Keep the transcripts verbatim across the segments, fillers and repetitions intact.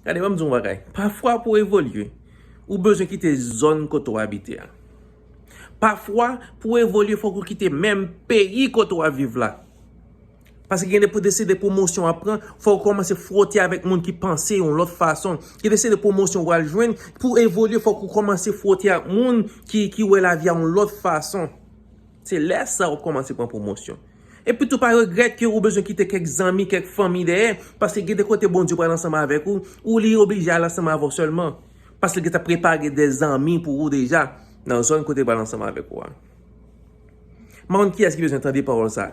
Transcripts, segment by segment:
Gade, ban m di w yon bagay. Pafwa, pou w evolye, ou bezwen kite zòn kote w abite a. Pafwa, pou w evolye, fòk ou kite menm peyi kote w ap viv la. Paske gen de, pou deside pwomosyon w ap pran, fòk ou kòmanse fwote avèk moun ki panse yon lòt fason. Gen deside pwomosyon w al jwenn, pou evolye, fòk ou kòmanse fwote ak moun ki, ki wè lavi a yon lòt fason. Se lè sa w ap kòmanse pran pwomosyon. Epi tou, pa regrèt ke ou bezwen kite kèk zanmi, kèk fanmi dèyè, paske gen de kote Bondye pral ansanm avèk ou, ou li oblije al ansanm avè w sèlman. Paske l gentan prepare de zanmi pou ou deja nan zòn kote l pral ansanm avèk ou a. M pa konn kiyès ki bezwen tande pawòl sa.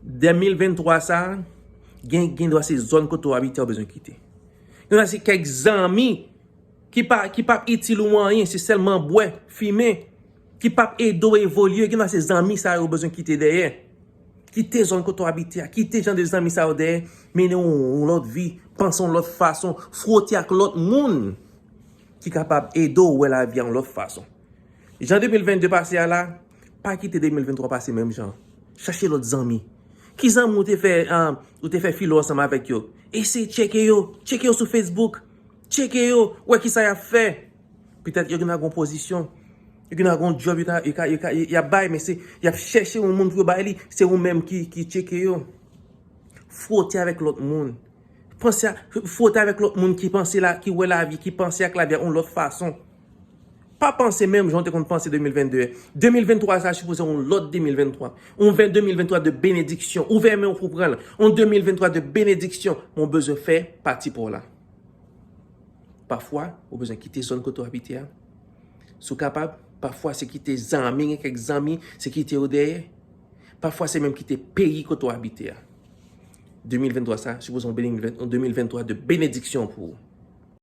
De mil venntwa sa, gen, gen dwa se zòn kote w abite w bezwen kite. Gen dwa se kèk zanmi ki pa, ki p ap itil ou anyen, se sèlman bwè, fimen, ki p ap ede w evolye. Gen dwa se zanmi sa yo w bezwen kite dèyè. Kite zòn kote w abite a, kite jan de zanmi sa yo dèyè, mennen w yon lòt vi, panse yon lòt fason, fwote ak lòt moun ki kapab ede w wè lavi a yon lòt fason. Jan de mil vennde pase a la, pa kite de mil venntwa pase menm jan. Chache lòt zanmi. Ki zanmi ou te fè, ah, ou te fè filo ansanm avèk yo? Eseye tcheke yo, tcheke yo sou Facebook, tcheke yo, wè kisa y ap fè. Petèt yo gen nan yon pozisyon, yo gen nan yon djòb, yo ta, yo ka, yo ka, y ap bay, men se, y ap chèche yon moun pou yo bay li, se ou menm ki, ki tcheke yo. Fwote avèk lòt moun. Panse a, fwote avèk lòt moun ki panse la, ki wè lavi, ki panse ak lavi a yon lòt fason. Pa panse menm jan w te konn panse de mil vennde. De mil venntwa sa sipoze yon lòt de mil venntwa. Yon ven, de mil venntwa de benediksyon. Ouvè men w pou pran l. Yon de mil venntwa de benediksyon. Men w bezwen fè pati pa w la. Pafwa, ou bezwen kite zòn kote w abite a. Si w kapab, pafwa se kite zanmi, gen kèk zanmi, se kite yo dèyè. Pafwa se menm kite peyi kote w abite a. De mil venntwa sa, sipoze yon beni-, yon de mil venntwa de benediksyon pou ou.